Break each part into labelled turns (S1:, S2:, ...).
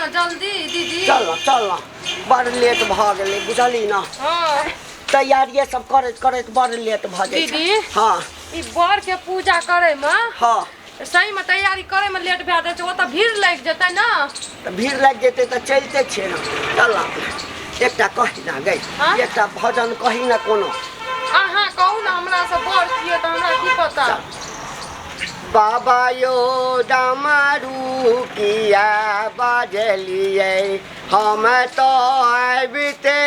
S1: ने जल्दी दीदी।
S2: चल ना, चल ना, बड़ लेट भऽ गेलै, बुझली ना?
S1: हाँ।
S2: तैयारिए सब करैत करैत बड़ लेट भऽ जाइ छै।
S1: दीदी।
S2: हाँ।
S1: ई बर के पूजा करे में
S2: हाँ
S1: सही में तैयारी करे में लेट भए जाइ छै, ओतऽ भीड़ लागि जेतै ने।
S2: तऽ भीड़ लागि जेतै तऽ चलिते छियै ने। चल ना, एकटा कही ना गई।
S1: हाँ?
S2: एकटा भजन कही ना कोनो।
S1: अहाँ कहू ने, हमरा से बड़ छियै तऽ हमरा की पता।
S2: बाबा यो डमरू किया बजलियै, हम तऽ आबिते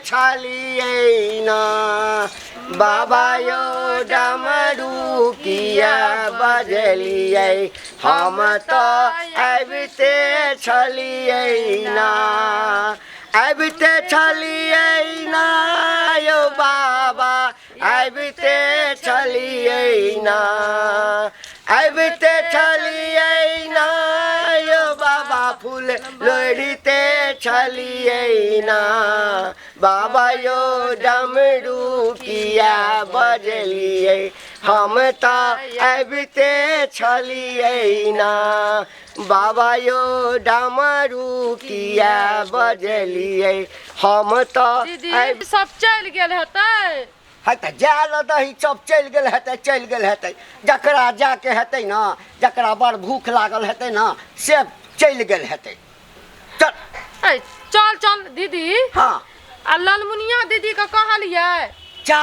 S2: छलियै ना। बाबा यो डमरू किया बजलियै, हम तऽ आबिते छलियै ना। आबिते छलियै ना यौ बाबा, आबिते छलियै ना। आबिते छलियै ना यौ बाबा, फूल लोढ़िते छलियै ना। बाबा यो डमरू किया बजलियै, हम तऽ आबिते छलियै ना। बाबा यो डमरू किया बजलियै, हम तऽ
S1: दीदी
S2: आबि
S1: सब चलि गेल हेतै।
S2: है तऽ जाय लए दही, सब चलि गेल हेतै, चलि गेल हेतै। जकरा जाके हेतै ने, जकरा बड़ भूख लागल हेतै ने, से चलि गेल हेतै। चल।
S1: ऐ चल चल दीदी।
S2: हाँ।
S1: आ ललमुनिया दीदी के कहलियै?
S2: जा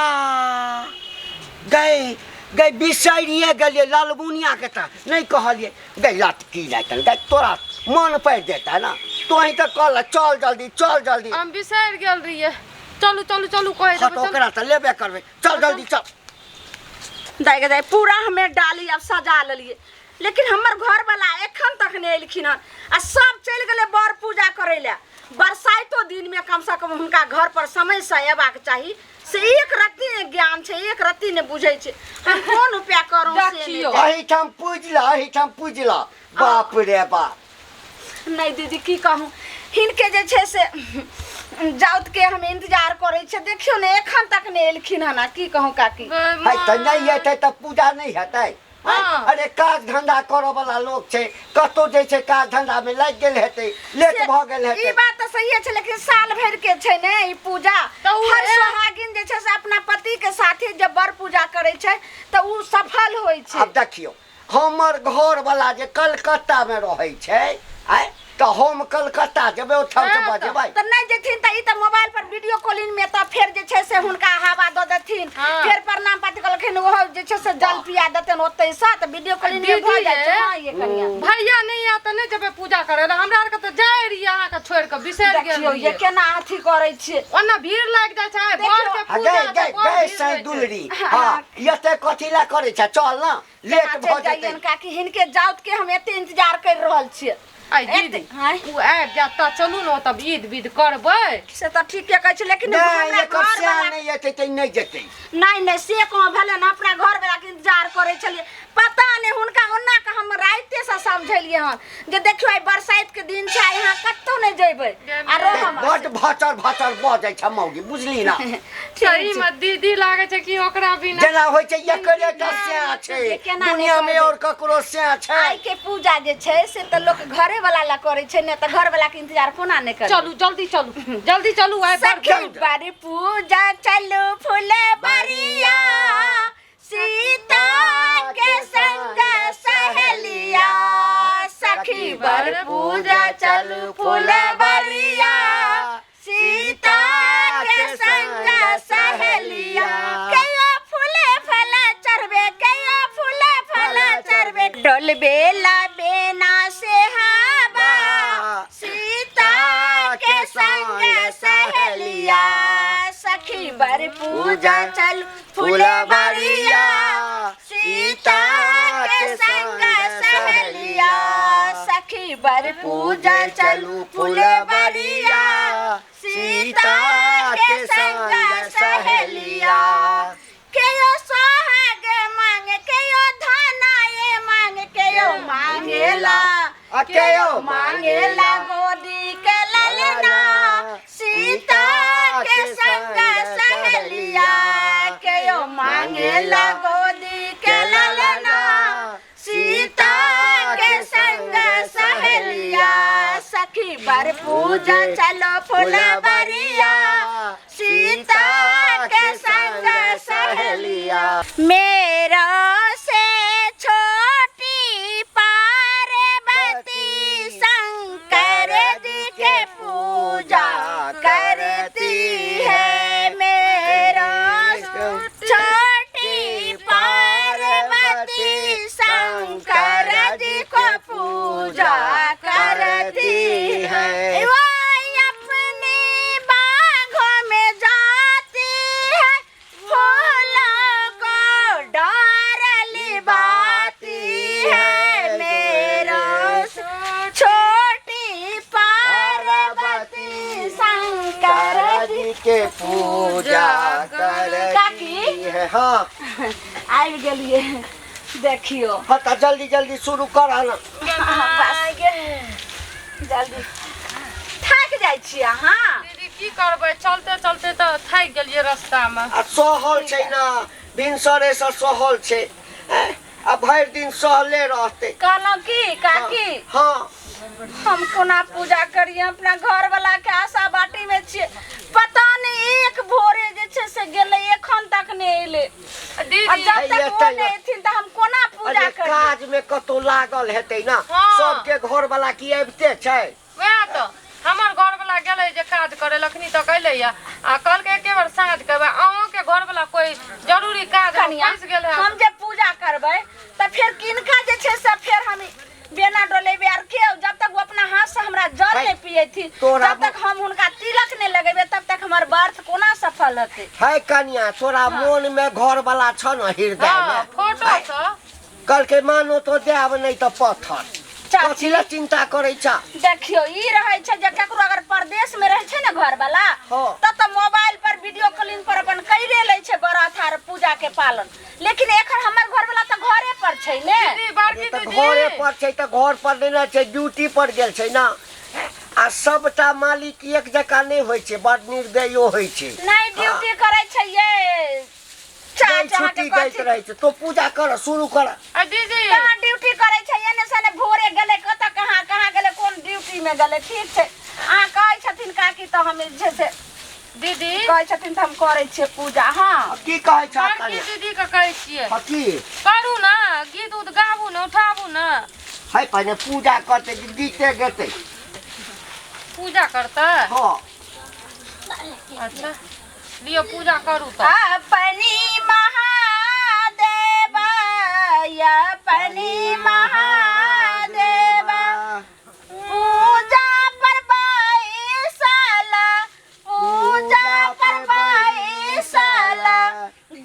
S2: गई गई, बिसरिए गेलियै ललमुनिया के, तऽ नहि कहलियै गई। लटकी जाइतन गई, तोरा मन पड़ि जेतै ने। तोही तऽ कहल चल जल्दी, चल जल्दी।
S1: हम बिसरि गेल रहियै। चलू चलू चलू, कहि
S2: हाँ, तऽ
S1: देबै, चलू।
S2: ओकरा तऽ लेबे करबै। चल जल्दी चल।
S3: दाइ गे दाइ, पूरा हमे डाली आब सजा लेलियै, लेकिन हमर घरवाला एखन तक नहि एलखिन हन आ सब चलि गेलै बर पूजा करै लए। बरसाइतो दिनमे कमसँ कम हुनका घर पर समयसँ अयबाक चाही, से एक रत्ती नहि ज्ञान छै, एक रत्ती नहि बुझै छै। हम कोन उपाय करू से नहि
S1: देखियौ।
S3: जानि।
S2: एहिठाम पूजला, एहिठाम पूजला। बाप रे बाप।
S3: नहि दीदी, की कहूँ, हिनके जे छै से जाउत के हम इंतजार करै छियै, देखियौ ने एखन तक नहि एलखिन हन। आ की कहूँ काकी।
S2: है तऽ नहि एतै तऽ पूजा नहि हेतै?
S1: हाँ।
S2: अरे काज धंधा करऽ वाला लोक छै, कतौ जे छै काज धंधा में लागि गेल हेतै, लेट भऽ गेल
S3: ई
S2: हेतै।
S3: बात तऽ सहिए छै, लेकिन साल भरि के छै ने ई पूजा।
S1: तऽ उ
S3: हर सोहागिन जे छै से अपना पति के साथे जब बर पूजा करै छै तऽ उ सफल होइ छै।
S2: आब देखियौ, हमर घर वाला जे कलकत्ता में रहै छै, आय तऽ हम कलकत्ता जेबै, ओठाम से
S1: हँ, तऽ-
S2: बजेबै।
S3: तऽ नहि जेथिन तऽ ई तऽ मोबाइल पर वीडियो कॉलिंग में तऽ फेर जे छै से हुनका हवा दऽ देथिन।
S1: हाँ।
S3: फेर प्रणाम पाती कहलखिन, ओहो जे छै से जल पिया देतनि ओतै से, तऽ वीडियो कॉलिंग में भऽ
S1: दीदी
S3: जाइ छै।
S1: ये।
S3: हाँ, ये कनिया।
S1: भैया नहि आयत तऽ नहि जेबै पूजा करै लए? हमरा आरके तऽ जाइ रहियै, अहाँके छोड़ि कऽ बिसरि गेल
S3: देखियौ ये
S1: रहियै।
S3: केना अथी करै छियै।
S1: ओना भीड़ लागि जाइ छै
S3: देखियौ।
S1: बर के
S2: आ
S1: पूजा
S2: गई
S1: छै,
S2: गई
S1: बड़
S2: गई
S1: भीड़
S2: साई
S1: होइ छै।
S2: दुलरी, हाँ, एते कथी ला करै छै? चल ना, लेट
S3: केना
S2: भऽ
S3: चलि
S2: जेतै।
S3: जाइयनि काकी, हिनके जाउत के हम एते इंतजार करि रहल छियै।
S1: आइ दीदी,
S3: आँय?
S1: ओ आबि जायत तऽ चलू ने ओतऽ ईद विध करबै।
S3: से तऽ ठीके कहै छै, लेकिन
S2: नहि
S3: हमरा
S2: एकर
S3: घर
S2: सएह
S3: वाला
S2: नहि एतै तऽ नहि जेतै।
S3: नहि नहि, से कहाँ भेलै ने, अपना घर वाला के इंतजार करै छलियै। पता नहि हुनका ओना के हम राइते से समझेलियै हन जे देखियौ आइ बरसाइत के दिन छै, आइ अहाँ कतौ नहि जेबै आ रहब।
S2: बड भचर भचर बजै छै मौगी, बुझली ना?
S3: ठीक
S1: सही
S3: छै।
S1: में दीदी, लागै छै कि ओकरा बिना
S2: जेना होइ छै एकरे टा सएह छै
S3: जे केना नहि
S2: दुनिया में
S3: करबै।
S2: और ककरो सएह छै?
S3: आइ के पूजा जे छै से तऽ लोक घरे वाला ला करै छै ने, तऽ घर वाला के इंतजार कोना नहि करबै?
S1: चलू जल्दी चलू, जल्दी चलू, आइ बड़
S3: सखी बड़ पूजा चलू फुलबरिया, सीता के संग सहेलिया। सखी बर पूजा चलू फुलबरिया, सीता के संग सहेलिया। कहियो फूले फल चढ़बे, कहियो फूले फल चढ़बे, डोलबेला बेना से हवा, सीता के संग सहेलिया। सखी बर पूजा चल फुलबरिया, सीता के संग सहेलिया। सखी बर पूजा चलू फुलबरिया, सीता के संग सहेलिया। केयो सोहाग मांगे, केयो धनाए मांगे, केयो मांगेला,
S2: आ केयो
S3: मांगेला गोदी के ललना, सीता के संग सहेलिया। केयो मांगेला गोदी के ललना, सीता के संग सहेलिया। सखी बर पूजा चलो फुलबरिया, सीता के संग सहेलिया। मेरा से छोटी पार्वती शंकर जी के पूजा करती है। मेरा छोटी पार्वती शंकर जी को पूजा करती है। वो अपने बागों में जाती है, फूलों को डार लिबाती है। मेरा छोटी पार्वती शंकर जी
S2: के पूजा करती
S3: काकी?
S2: है। हाँ।
S3: आबि गेलिए, देखियो।
S2: हाँ, तऽ जल्दी जल्दी शुरू कर ना।
S3: बस जल्दी, थाकि जाइ छी अहाँ।
S1: दीदी, की करबै, चलते चलते तऽ थाकि गेलियै रस्तामे।
S2: आ सहल छै ने, भिनसरे से सहल छै, आ भरि दिन सहले रहतै।
S3: कहलहुँ की काकी?
S2: हाँ।
S3: हम कोना पूजा करिए? अपना घर वाला के आशा बाटी में छियै, पता नहीं एक भोरे जे छै से गेलै, एखन तक नहि एलै। आ
S1: दीदी,
S3: जब तक ओ
S2: एतै
S3: नहि एथिन तऽ हम कोना पूजा
S2: अरे,
S3: करिए?
S2: काज में कतौ लागल हेतै ना।
S1: हाँ।
S2: सबके घर वाला की आबिते छै?
S1: वएह तऽ, हमर घरवला गेलै जे काज करे, लखनी तक अयलै या आ कहलकै एके बेर साँझ के अयबै। अहूँके घरवला कोई जरूरी काज
S3: कनिया,
S1: फँसि गेल है।
S3: हम जे पूजा करबै तऽ फेर किनका जे छै से फेर हम बेना डोलेबै? आर के जब तक वो अपना हाथ से हमरा जल
S2: है,
S3: नहि पिएथिन,
S2: तोरा
S3: जब तक हम हुनका तिलक नहि लगेबै, तब तक हमर व्रत कोना सफल हेतै?
S2: है कनिया, तोरा मोन में घर वाला छ न, हृदय
S1: हाँ,
S2: में।
S1: फोटो सँ।
S2: कहलकै मानो तो देब, नहीं तऽ पत्थर।
S3: चाची।
S2: कथी ला चिंता करै छ?
S3: देखियो, ई रहै छै जे केकरो अगर परदेश में रहै छै ने घर वाला,
S2: हाँ।
S3: तब तऽ मोबाइल पर वीडियो कॉलिंग पर अपन कैरे लै छै व्रत आर पूजा के पालन, लेकिन एखन हमर घर वाला तऽ घरे पर छै ने।
S1: दीदी, बड़की
S2: अरे, तऽ
S1: दीदी।
S2: घरे पर छै तऽ घर पर नहि छै, ड्यूटी पर गेल छै ना। आ सबटा मालिक एक जकाँ नहि होइ छै, बड़ निर्दयो होइ छै।
S3: नहि, ड्यूटी करै छै ये
S2: नहि
S3: चाचा अहाँके
S2: छुट्टी दैत
S3: कथी
S2: रहै छै। तो पूजा कर, शुरू कर।
S1: आ दीदी,
S3: कहाँ ड्यूटी करै छै? एने से भोरे गेलै, कतऽ कहाँ कहाँ गेलै, कोन ड्यूटी में गेलै। ठीक छै, अहाँ कहै छथिन काकी तऽ हम जे छै से
S1: दीदी,
S3: कहै छथिन तऽ हम करै छियै पूजा। हाँ।
S2: की कहै छ?
S1: बड़की
S2: कनिया?
S1: दीदी के कहै छियै।
S2: हँ, की?
S1: करू ने, गीत उत गाबू ने, उठाबू ने।
S2: है, पहिने पूजा करतै कि गीते गेतै?
S1: पूजा करतै।
S2: हाँ।
S1: अच्छा, लियो, पूजा करू तऽ।
S3: अपनी महादेव, अपनी महादेव, पूजा पर बैसल, पूजा पर बैसल,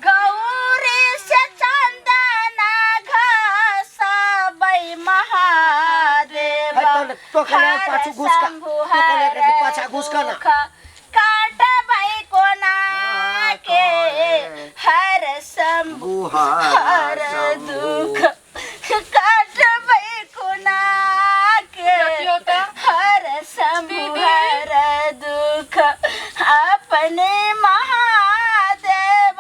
S3: गौरी से चंदन घसबै महादेव।
S2: है, तो कने पाछू घुसका,
S3: शंभु
S2: तो कने
S3: हर
S2: पाछा घुसका ना।
S3: दुख काटबै कोना के, हर शंभु हर दुख काटबै कोना के,
S1: देखियौ तऽ।
S3: हर शंभु
S1: दीदी।
S3: हर दुख अपने महादेव,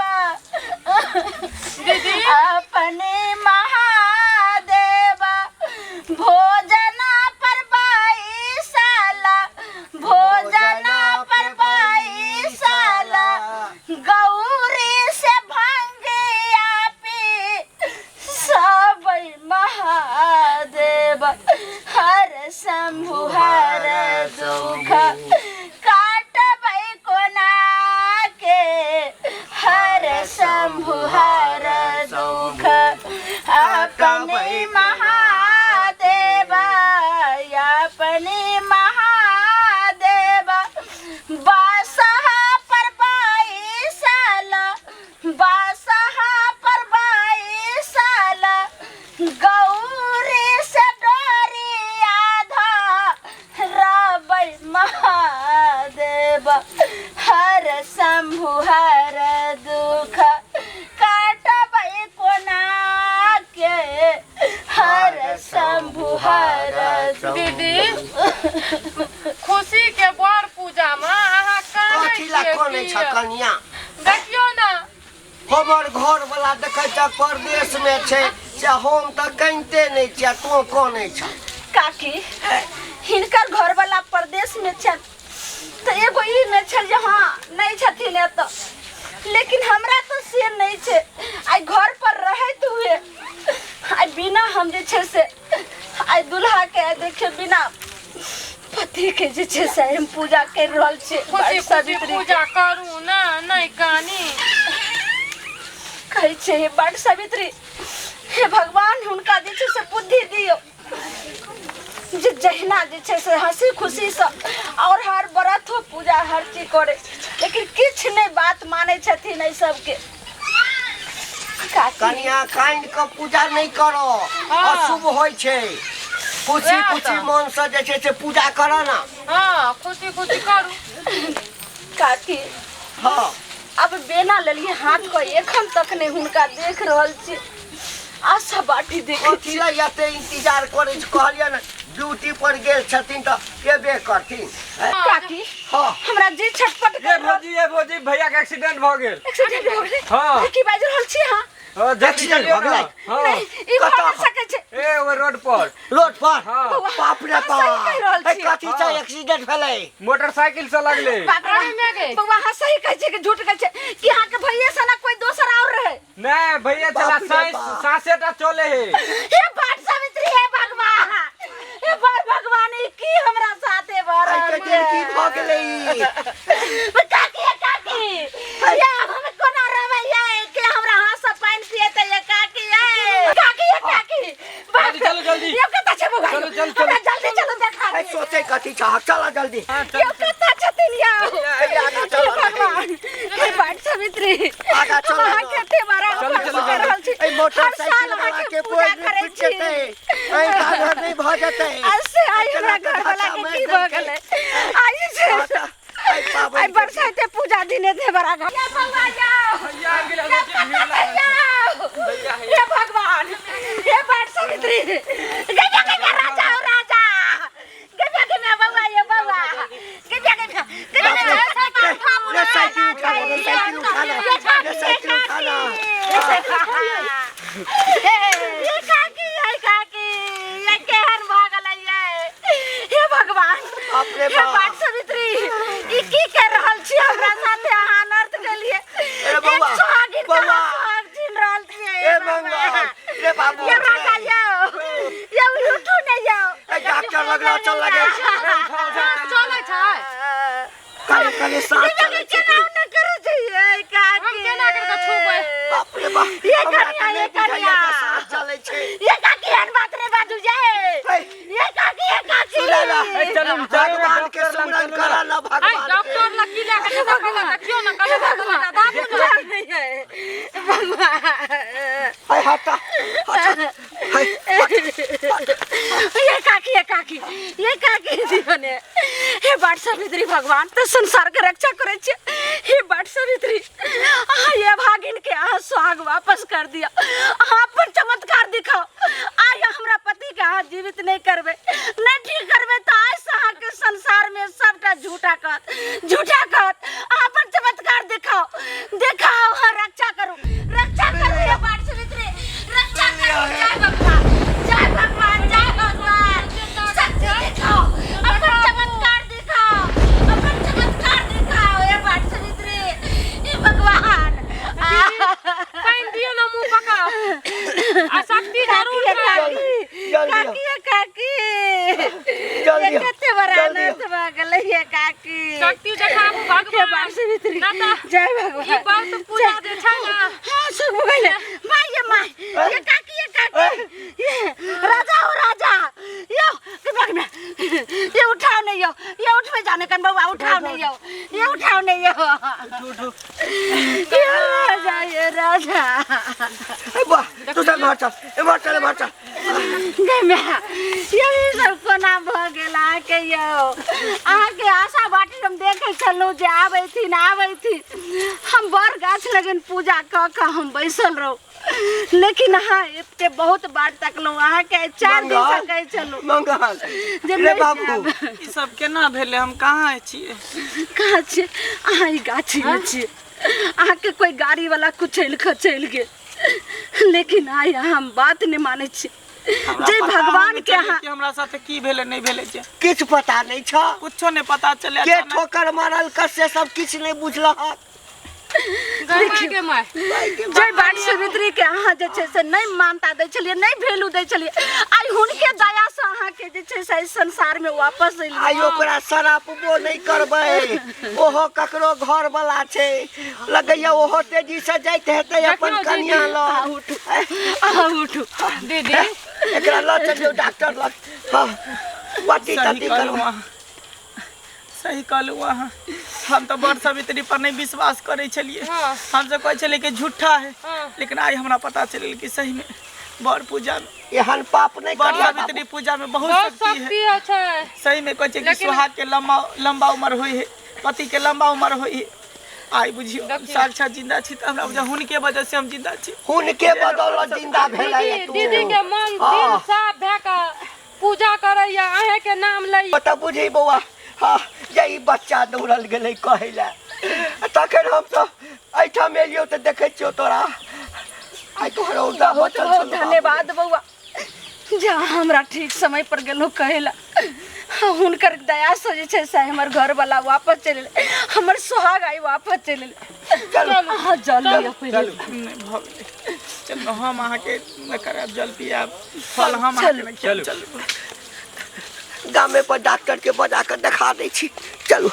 S1: दीदी।
S3: अपने महादेव, भोजन पर बैसल, भोजन पर बैसल, गौरी से भंगिया पी सब महादेव, हर शंभु हर दुख काटबै कोना के, हर शंभु हर दुख अपने महादेव, अपने महादेव, बासहा पर बैसल, बासहा पर बैसल, गौरी से डोरिया धरबै महादेव, हर शंभु हर दुख काटबै कोना के, हर शंभु हर दुख।
S1: दीदी, खुशी के बर पूजा में अहाँ कानै
S2: कथी ला
S1: छियै?
S2: कनै छ
S1: की?
S2: कनिया?
S1: देखियौ ने।
S2: हमर घर वाला देखै छ परदेश में छै, से हम तऽ कनिते नहि छियै, तों कनै छ।
S3: काकी, हिनकर घरवला परदेशमे छनि तऽ एगो ई नहि छल जे हँ नहि छथिन एतऽ लेकिन हमरा तऽ से नहि छै आइ घर पर रहैत हुए आइ बिना हम जे छै से आइ दुल्हाके आइ देखियौ बिना पतिके जे छै से हम पूजा करि रहल छियै
S1: खुशी खुशी
S3: सावित्री
S1: पूजा करू ने नहि कानी
S3: कहै छै हे बड सावित्री हे भगवान हुनका जे छै से बुद्धि दियौ जे जहिना जे छै से हंसी खुशीसँ आओर हर व्रत हो पूजा हर चीज करे लेकिन किछु नहि बात मानै छथिन एहि सबके काकी
S2: कनिया कानि कऽ पूजा नहि करो
S1: हँ।
S2: अशुभ होइ छै खुशी
S1: वएह
S2: खुशी
S1: तऽ।
S2: मन से जे छै से पूजा करऽ ने
S1: हँ खुशी खुशी करू
S3: काकी
S2: हँ
S3: अब बेना लेलिए हाथ को एखन तक नहीं हुनका देख रहल छी आशा बाटी देखे
S2: कथी
S3: छी
S2: लए एते इंतजार करै छी कहलियै ने ड्यूटी पर गेल छथिन तऽ केबे करथिन हैं?
S3: काकी
S2: हँ
S3: हमरा जी छटपट
S4: ये
S3: कर रहल
S4: भौजी ये भौजी भैया के एक्सीडेंट भऽ गेल
S3: एक्सीडेंट भऽ गेलै
S4: हाँ।
S3: की बाजि रहल छी अहाँ
S4: हाँ, जल्दी
S2: एक्सीडेंट
S4: चलियौ
S2: भऽ गेलै?
S4: ना। हाँ
S3: नहीं ई भऽ
S2: कतऽ?
S3: नहि सकै छै
S4: ए ओ रोड पर
S2: रोड पर
S4: हाँ।
S2: बाप रे
S3: अहाँ सही कहि रहल
S2: बाप ए,
S3: छी।
S2: कथी से
S4: हाँ।
S2: एक्सीडेंट भेलै
S4: मोटरसाइकिल से लगले
S3: बाप रे
S1: अरे मैं गई।
S3: बौआ अहाँ सही कहै छियै कि झूठ कहै छियै कि अहाँके भैये सना कोई दोसर और रहे
S4: नहीं भैया चला
S2: बाप रे
S4: साइंस
S2: बाप।
S4: सासेटा चले हे
S3: हे बाट सावित्री हे भगवान हे बर भगवान ई की हमरा साथे भऽ
S2: आइ
S3: रहल
S2: के दिन की भऽ गेलै ई?
S3: काकी हे काकी ये हम कोना रहबै ये के हमरा हाथ से पानि पिएतै ये काकी ये काकी हे काकी बाप
S4: जल्दी चलू, जल्दी।
S3: ये कतऽ छै बौआ
S4: चलू, चलू, चलू।
S3: हमरा जल्दी चलू देखा
S2: ए, सोचै कथी छह चल जल्दी
S4: हाँ,
S3: ये
S4: चल,
S3: कतऽ छथिन यौ
S2: ए, आगाँ
S3: हे
S2: चल
S3: भगवान हे बाट सावित्री
S2: आगाँ चल
S3: हम अहाँके एते बड़ा
S4: चलू,
S3: उपास
S4: चलू,
S3: कर रहल छी
S2: ए
S3: हर साल
S2: मोटरसाइकिल वाला
S3: अहाँके
S2: के
S3: पूजा
S2: कोइ
S3: करै
S2: नहि
S3: छी
S2: जेतै एहि घर नहि भऽ जेतै
S3: आ से आइ हमरा
S2: केना के
S3: घरवाला
S2: धक्का
S3: के
S2: मारि
S3: की भऽ
S2: देलकै।
S3: गेलै आइ जे
S2: आइ पाबनि
S3: आइ
S2: के
S3: बरसाइते पूजा दिने दे बड़ा घर या बौआ जाओ
S4: भैया आबि गेलै, देखियौ, भीड़ लागल छै। भैया,
S3: हे भगवान हे बाट सावित्री गया गया राजा हो राजा गया गया बौआ ये बौआ गया गया गया
S2: ले साइकिल उठा ले साइकिल उठा ले ले साइकिल उठा ले
S3: ये काकी ये काकी ये केहन भऽ गेलै ये हे भगवान
S2: बाप रे
S3: हे
S2: बाप।
S3: बाट सावित्री ई की कर रहल छी हमरा साथे अहाँ अनर्थ केलिए
S2: अरे बौआ,
S3: एक सोहागिन के
S2: बौआ।
S3: अहाँ सोहाग छीन रहल छियै
S2: ए मंगल रे बाबू
S3: ये राजा यौ यौ उठू ने यौ
S2: ए डॉक्टर लगला चल लगे
S1: चलै छै
S2: कने कने साथ चलै छै
S3: केना ने करै छै ये काकी
S1: हम केना करि कऽ छुबै?
S2: बाप रे बाप
S3: ये
S2: हमरा
S3: कनिया,
S2: तऽ
S3: ये
S2: नहि बुझाइया
S3: कनिया।
S2: जे साथ चलै छै
S3: ये काकी एहन बात रे बाजू ये
S2: हे,
S3: ये काकी ये काकी
S2: सुनै ना।
S4: ए, चलू चलू
S2: भगवान के
S4: डॉक्टर लग
S2: सुमरन
S4: चलू
S2: करा
S4: ना।
S2: ना
S1: आइ
S2: भगवान के
S1: डॉक्टर लग की लए कऽ जेबै पहिले देखियौ ने कनि दाबू ने
S3: भगवान
S2: हाय हटा हटा हाय
S3: ये काकी ये काकी ये काकी दियो ने हे बाट सावित्री भगवान तऽ संसार के रक्षा करै छियै हे बाट सावित्री अहाँ ये भागिन के अहाँ सुहाग वापस कर दिअ अहाँ अपन चमत्कार दिखाओ आइ हमरा पति के अहाँ जीवित नहि करबै नहि ठीक करबै तऽ आइ से अहाँके संसार में सबटा झूठा कहत झूठा कहत अहाँ अपन चमत्कार दिखाओ दिखाओ अहाँ रक्षा करू रक्षा करू हे बाट सावित्री रक्षा करू जय भगवान जय भगवान जय भगवान शक्ति दिखाओ अपन चमत्कार दिखाओ अपन चमत्कार दिखाओ हे बाट सावित्री हे भगवान
S1: पानि दियौ ने मुँह पका आ शक्ति जरूर
S3: काकी
S1: छै
S3: काकी
S2: जल्दी
S3: काकी काकी
S2: जल्दी
S3: ये कते बड़ा
S2: जल्दी
S3: अनर्थ भऽ गेलै ये काकी
S1: शक्ति देखाबू
S3: हे
S1: भगवान
S3: बाट सावित्री
S1: ना तऽ
S3: जय भगवान
S1: ई व्रत पूजा जे छै ने
S3: हाँ सब हो गेलै माय ये माय ये काकी ये काकी ये राजा हो राजा यो के भाग में ये उठाओ नहीं यो ये उठवे जाने कन बाबा उठाओ नहीं यो ये उठाओ नहीं यो ये राजा ये राजा
S2: ए वाह तू चल मार चल ए मार चल मार चल
S3: गे मैं ये ई सब कोना भऽ गेल अहाँके यौ अहाँके आशा बाटी हम देखै छलहुँ जे आबैथिन आबैथिन हम बड़ गाछ लगन पूजा कऽ कऽ हम बैसल रहू लेकिन अहाँ एते बहुत बाट तकलहुँ अहाँके आइ चारि दिनसँ कहै छलहुँ
S2: मंगल
S3: जे
S2: रे
S3: नहि
S2: बाबू
S3: जायब।
S5: ई सब केना भेलै हम कहाँ छियै
S3: कहाँ छियै अहाँ ई गाछीमे छियै अहाँके कोइ गाड़ीवला कुचलि कऽ चलि गेल लेकिन आइ अहाँ हम बात नहि मानै छी
S5: हमरा
S3: जे
S5: पता
S3: भगवान
S5: नहि
S3: के
S5: चलै
S3: अहाँ
S5: कि हमरा साथे की भेलै नहि भेलै जे
S2: किछु पता नहि छ
S5: कुछो नहि पता चलै
S2: के ठोकर मारल कसे सब किछु नहि बुझलहक
S1: गै माय
S3: जे बाट सावित्री के अहाँ जे छै से नहि मानता दै छलियै नहि वैल्यू दै छलियै आइ हुनके दया से अहाँके जे छै से एहि संसार में वापस
S2: आइ
S3: एलियै
S2: ओकरा शरापबो नहि करबै ओहो ककरो घर वाला छै लगैया ओहो तेजी से जाइत हेतै अपन
S1: देखियौ
S2: कनिया
S1: दीदी,
S2: लग
S3: उठू अहाँ उठू
S1: दीदी
S2: एकरा लऽ चलियौ डॉक्टर लग हँ पट्टी
S5: सही
S2: तट्टी
S5: कहलहुँ
S2: करबा
S5: अहाँ सही कहलहुँ अहाँ हम तऽ बड़ सावित्री पर नहि विश्वास करै छलियै
S1: हाँ।
S5: हम सब कहै छलियै कि झूठा है
S1: हाँ।
S5: लेकिन आइ हमरा पता चलल कि सही में बड़ पूजा में
S2: एहन पाप नहि
S5: बड़
S2: करिया
S5: सावित्री पूजा में बहुत
S1: बहुत
S5: शक्ति है
S1: शक्ति है छै
S5: सही में कहै छै कि
S1: लेकिन-
S5: सुहाग के लंबा लंबा उम्र होइ है पति के लंबा उम्र होइ है आइ बुझियौ हम
S1: देखियौ।
S5: साक्षात जिंदा छी तऽ हमरा बुझा हुनके वजह से हम जिंदा छी
S2: हुनके बदौलत जिंदा भेलै
S1: दीदी
S2: तू
S1: दीदी के मन
S2: हाँ।
S1: दिल साफ भए के पूजा करैया अहें के नाम लैया
S2: तऽ बुझी बौआ हँ जे ई बच्चा दौड़ल गेलै कहै लए तखन हम तऽ एहिठाम एलियौ तऽ देखै छियौ तोरा आइ तोहर औरदा
S3: बहुत
S2: बचल
S3: बहुत
S2: छलौ बाप रे।
S3: धन्यवाद बौआ जे अहाँ हमरा ठीक समय पर गेलहुँ कहै लए हुनकर दया से जे छै से हमर घरवाला वापस चलि एलै हमर सोहाग आइ वापस चलि एलै
S2: चलू
S3: अहाँ जल लिअ पहिले
S5: नहि भऽ गेलै चलू हम अहाँके नहि करायब जल पियाब फल हम अहाँके नहि खियाब, चलू
S2: गामे पर डॉक्टर के बजा कऽ देखा दै छी चलू।